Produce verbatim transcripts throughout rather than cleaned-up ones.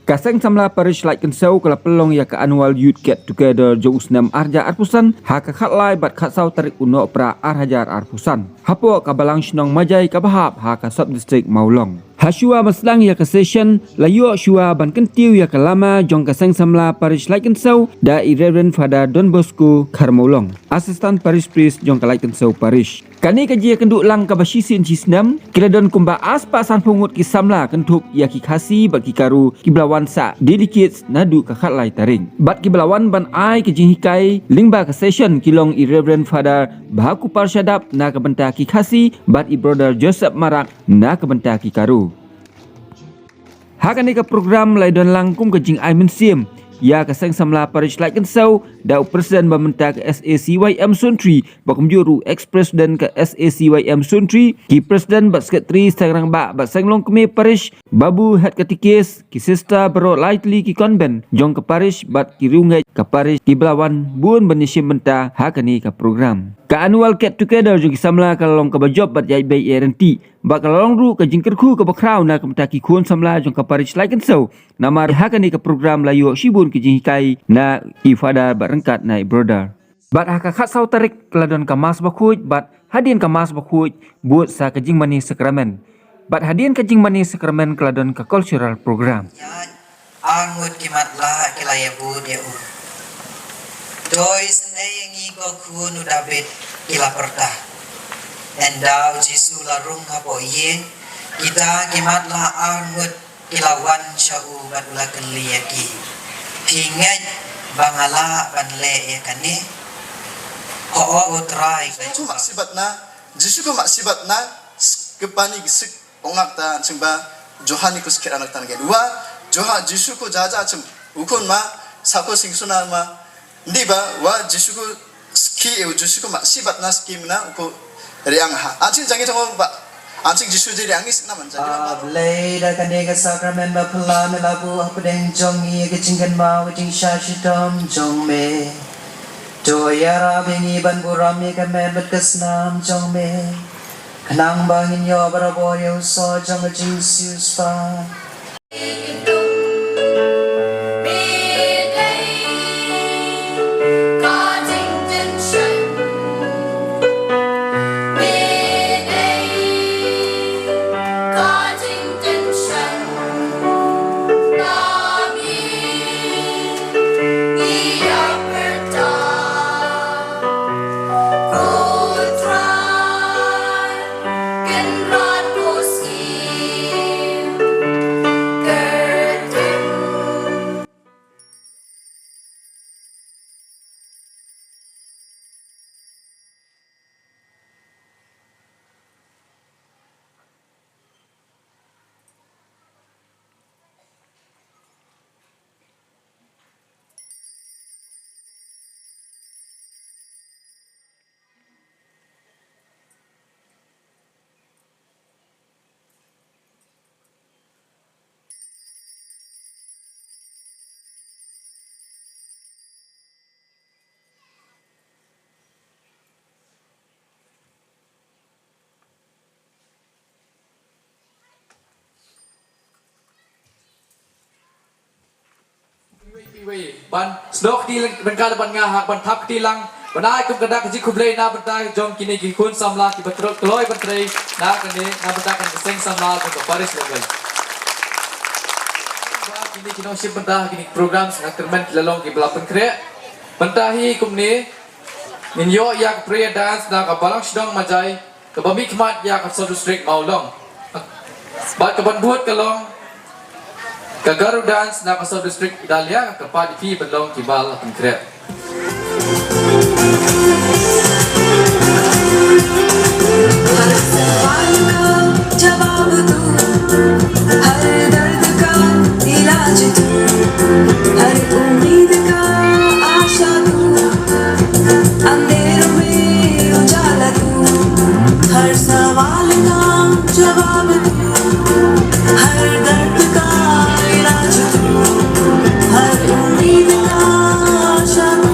Ka Seng Samla Parish Laitkynsew ka la pynlong ïa ka Annual Youth Get Together jong u snem ar hajar arphew san ha ka khatlai bad khatsaw tarik u Nohprah ar hajar arphew san hapoh ka Balang Shnong Majai kaba hap ha ka Sub District Mawlong. Ha shuwa ban sdang ïa ka session, la ïoh shuwa ban kyntiew ïa ka lama jong ka Seng Samla Parish Laitkynsew da i Reverend Father Don Bosco Kharmawlong, Assistant Parish Priest jong ka Laitkynsew Parish. Kane ka jingïakynduh lang kaba shisien shisnem, ki la don kumba ar spah sanphew ngut ki samla kynthup ïa ki Khasi bad ki Garo kiba la wan sah delegates naduh ka khatlai tarik. Bad kiba la wan ban ai ka jinghikai lyngba ka session ki long i Reverend Father Bhakupar Shadap na ka bynta ki Khasi bad i Brother Joseph Marak na ka bynta ki Garo. Ha kane ka program la ïadon lang kum ka jingai mynsiem ïa ka Seng Samla Parish Laitkynsew da u President ba mynta ka S A C Y M Suntri, ba kumjuh ruh ex-president ka S A C Y M Suntri, ki president bad secretary Seng Rangbah bad Seng Longkmie Parish, Babu Head Katikis, ki sister baroh lai tylli ki convent jong ka parish bad ki riewngeit ka parish kiba la wan bun ban ïashim bynta ha kane ka program. Ka annual get together jong ki samla ka la long kaba jop bad ïaid beit ïaid ryntih. Bad ka la long ruh ka jingkyrkhu kaba khraw na ka bynta ki khun samla jong ka parish Laitkynsew. Namar ha kane ka program la ïoh shibun ki jinghikai na i Father bad ryngkat na i Brother. Bad ha ka khatsaw tarik ka la don ka Mass Bakhuid bad hadien ka Mass Bakhuid bud sa ka jingmane sakramen. Bad hadien ka jingmane sakramen ka la don ka cultural program. Ar ngut ki matlah ki la ïabud ïa u. To isynei ïa ngi ko khun u Dabid, ki la pyrta. Ynda u Jisu la rung hapoh ïing, kita ki matlah ar ngut ki la wan sha u bad u la kylli ïa ki, phi ngeit ba nga lah ban leh ïa kane? Hooid ko Trai, ka la jubab. Jisu ka masi bat na, Jisu ka masi bat na, s-, ka pani gisik. Ong ak ta, sing ba Johan i kus kira nak tan gen. Wa Johan Jisu ko jaja chim. U khun ma, sa ko sing suna ma. Ndi ba, wa Jisu ko ski, u Jisu ko masi bat na ski mna, u ko riang ha. An sing jangi tong ba, an sing Jisu ji riang is na man jangi ba. Blei da kane ka sakramen ba pla me labu hapdeng jong ngi ka jingkynmaw ka jingshah shitom jong me. To ïarap ïa ngi ban burom ïa ka met bad ka snam jong me. Khnang ba ngin ïoh barabor ïa u soh jong ka jingsiewspah. Ban sdok ti leng-, lengkar ban nga hak ban thap kti lang, ban ai kum ka dak ka jingkhublei na bynta jong kine ki khun samla kiba trok kloi ban trei na kane na bynta ka seng samla jong ka parish level. Ba kine ki nongshim bynta kine ki programs nga kyrmen ki la long kiba la pynkhreh. Bynta hi kumne ngin ïoh ïa ka prayer dance na ka Balang Shnong Majai. Kaba mihkhmat ïa ka Sub District Mawlong. Bad kaban bud ka long ka Garo Dance na ka Sub District Idalia, ka pat ïa phi ban long kiba la pynkhreh. हर सवाल का जवाब तू, हर दर्द का इलाज तू, हर उम्मीद का आशा तू, अंधेरों में उजाला तू, हर सवाल का जवाब तू, हर दर्द का इलाज तू, हर उम्मीद का आशा तू,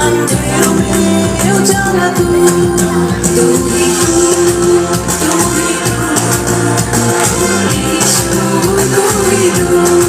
अंधेरों में उजाला तू, तू ही तू, तू ही तू, यीशु तू ही तू।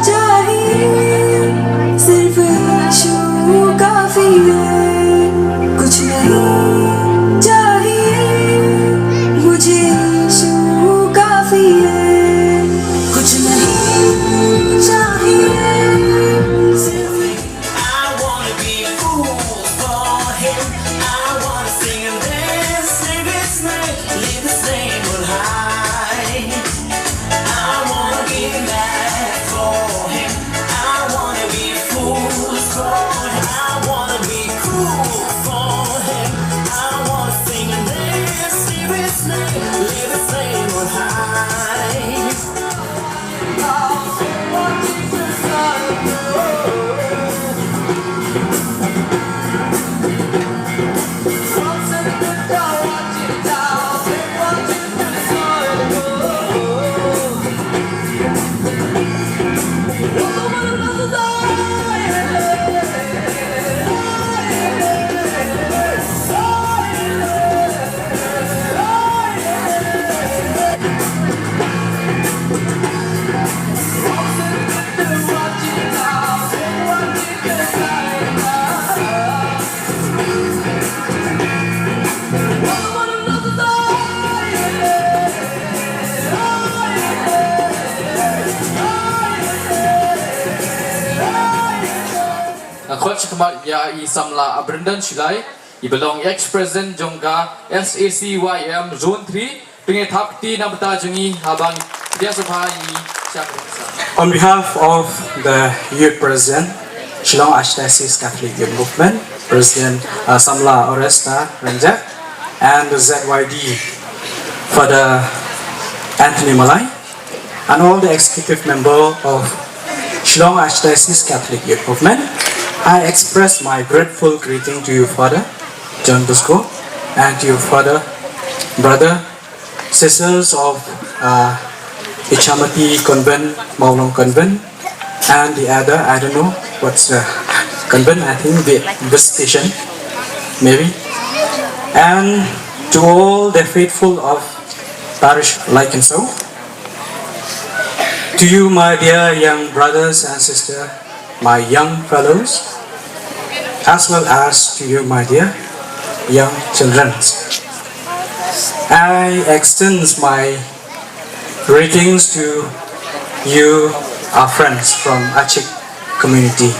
चाहिए, सिर्फ यीशु काफी है। कुछ नहीं चाहिए, मुझे यीशु काफी है। कुछ नहीं चाहिए, सिर्फ I wanna be fooled for him. I wanna sing and dance, live his name, live his name on high. I wanna be mad for him. I wanna be fooled for him. I wanna be cruel for him. I wanna sing and dance, live his name, live his name on high. Nga khot shakhmat ïa i samla Abrindan Shilai, i ba long ex-president jong ka S A C Y M Zone three, pynthap kti na bynta jong ngi haba ngi pdiang sngewbha ïa i sha ka bynta. On behalf of the Youth President, Shillong Archdiocese Catholic Youth Movement, President, uh, Samla Oresta Ranjak, and the Z Y D, Father Anthony Malai, and all the executive member of Shillong Archdiocese Catholic Youth Movement, I express my grateful greeting to you, Father John Bosco, and to your father, brother, sisters of, uh, Ichamati Convent, Mawlong Convent, and the other, I don't know what's the convent, I think the visitation, maybe. And to all the faithful of parish Laikinsaw, to you, my dear young brothers and sisters, my young fellows, as well as to you, my dear young children. I extend my greetings to you, our friends from Achik community.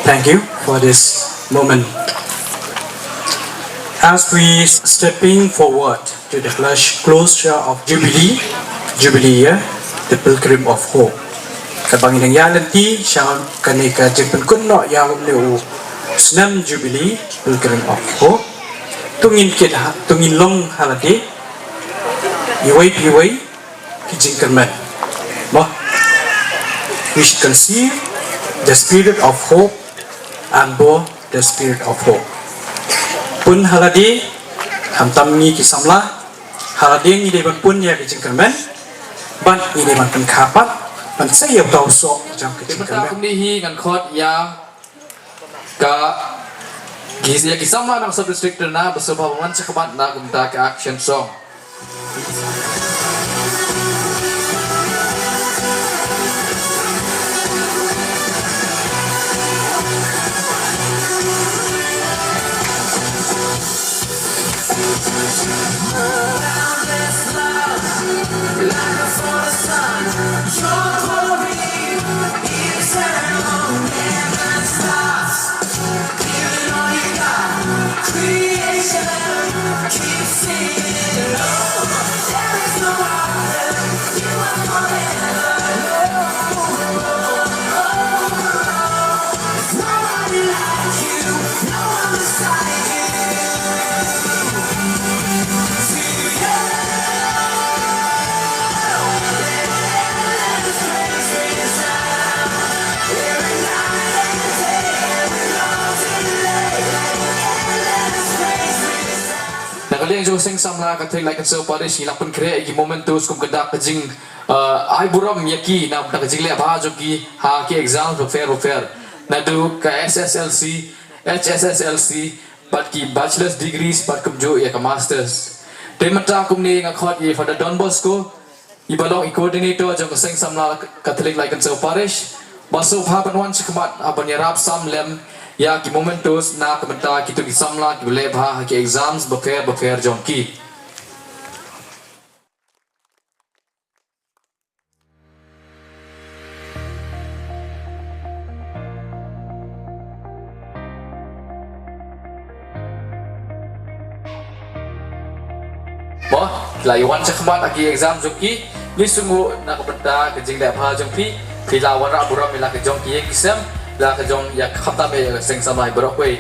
Thank you for this moment. As we stepping forward to the close-, closure of Jubilee, Jubilee year, the Pilgrim of Hope. Kaba ngi dang ïaid lynti sha kane ka jingpynkut noh ïa une u snem Jubilee, Pilgrim of Hope. To ngin kit ha, to ngin long ha lade iwei pa iwei ki jingkyrmen. Mo, we should conceive the spirit of hope and bore the spirit of hope. Pun ha lade, khamtam ngi ki samla, ha lade ngi dei ban pun ïa ki jingkyrmen, bad ngi dei ban pynkha pat, ban sei ïa uta u soh jong ki jingkyrmen. Te mynta kumne hi ngan khot ïa ka, ki, ïa ki samla nongsan district na, ba sngewbha ban wan shakhmat na ka bynta ka action song. Seng samla ka Catholic Lai Kynshew Parish ngi la pynkhreh ïa ki mementos kum ka dak ka jing, uh, ai burom ïa ki na ka bynta ka jingleh bha jong ki ha ki exam bapher bapher. Naduh ka S S L C, H S S L C, bad ki bachelor's degrees, bad kumjuh ïa ka masters. Te mynta kumne nga khot ïa Father Don Bosco, i ba long i coordinator jong ka seng samla Catholic Lai Kynshew Parish, ba sngewbha ban wan shakhmat, ah, ban ïarap sam lem ïa ki mementos na ka bynta kito ki samla kiba leh bha ha ki exams bapher bapher jong ki. Mo, la ïa wan shakhmat ha ki exam jong ki, ngi sngewnguh na ka bynta ka jingleh bha jong phi, phi la wanrah burom ïa la ka jong ki ïing ki sem, la ka jong ïa khamtam ïa ka seng samla baroh kawei.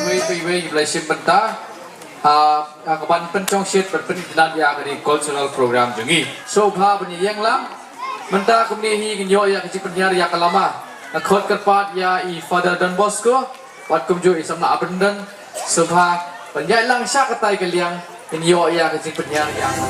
Wei, wei, wei, ki Blei shim bynta. Ah, ah, ka ban pynshongshit, ban pynitynnad ïa ka dei cultural program jong ngi. Sngewbha ban ïeng lang. Mynta kumne hi ngin ïoh ïa ka jingpynhiar ïa ka lama. Nga khot kyrpad ïa i Father Don Bosco, wat kumjuh i samla Abundant. Sngewbha ban ïaid lang sha katai ka liang. Ngin ïoh ïa ka jingpynhiar ïa ka.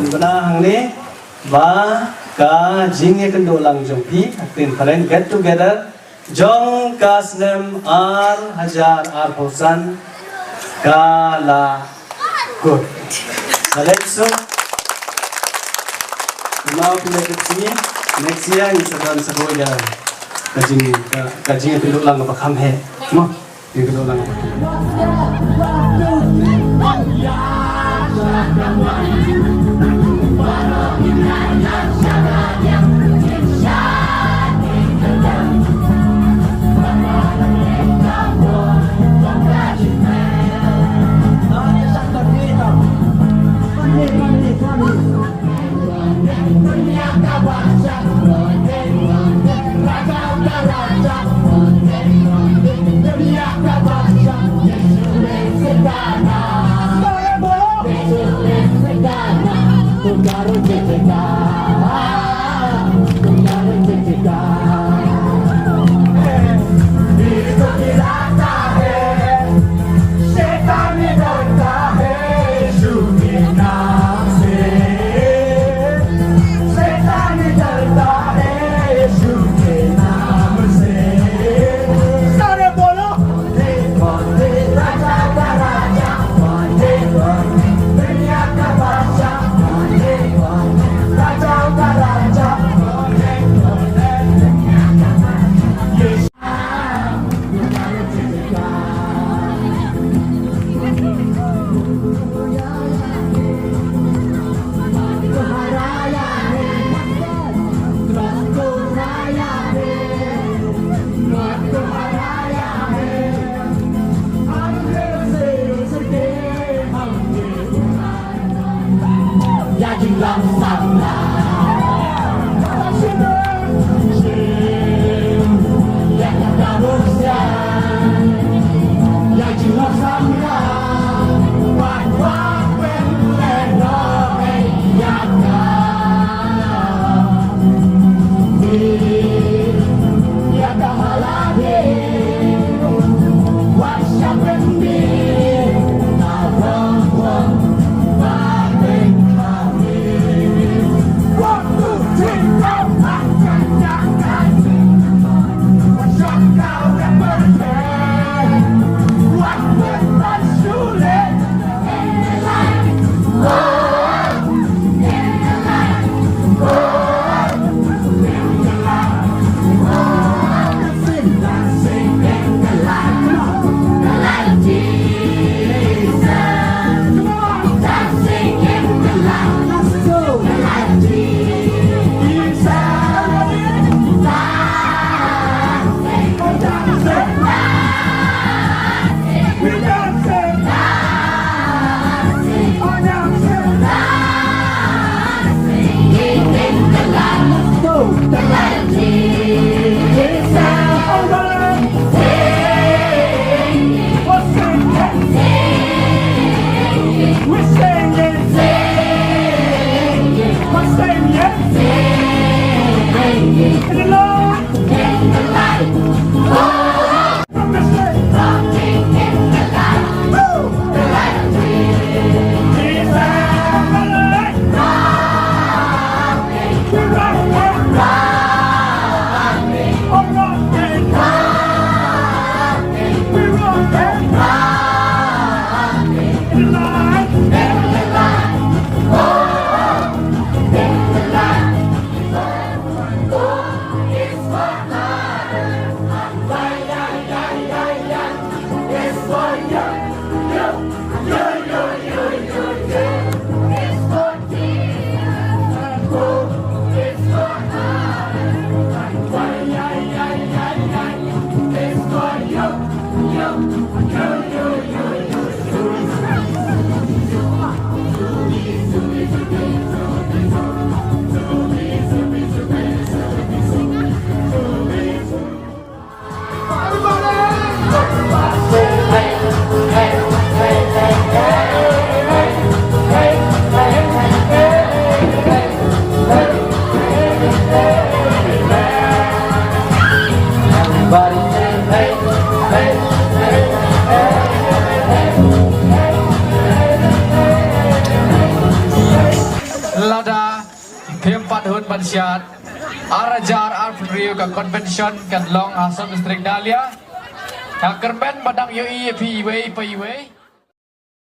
Bna hangne ba ka jingïakynduh lang jong phi, hapdeng phareng get together jong ka snem ar hajar arphew san ka la kut. Khublei shibun. Map ïa ka sngi, next year ngi sa don sa kawei ka, ka jing, ka, ka jingïakynduh lang kaba kham heh. Mo, ïakynduh lang kaba kham heh. Lada phim pat hun ban shad, ar hajar arphew hynriew ka convention kan long ha Sub District Daliah. Nga kyrmen ba dang ïohi ïa phi iwei pa iwei.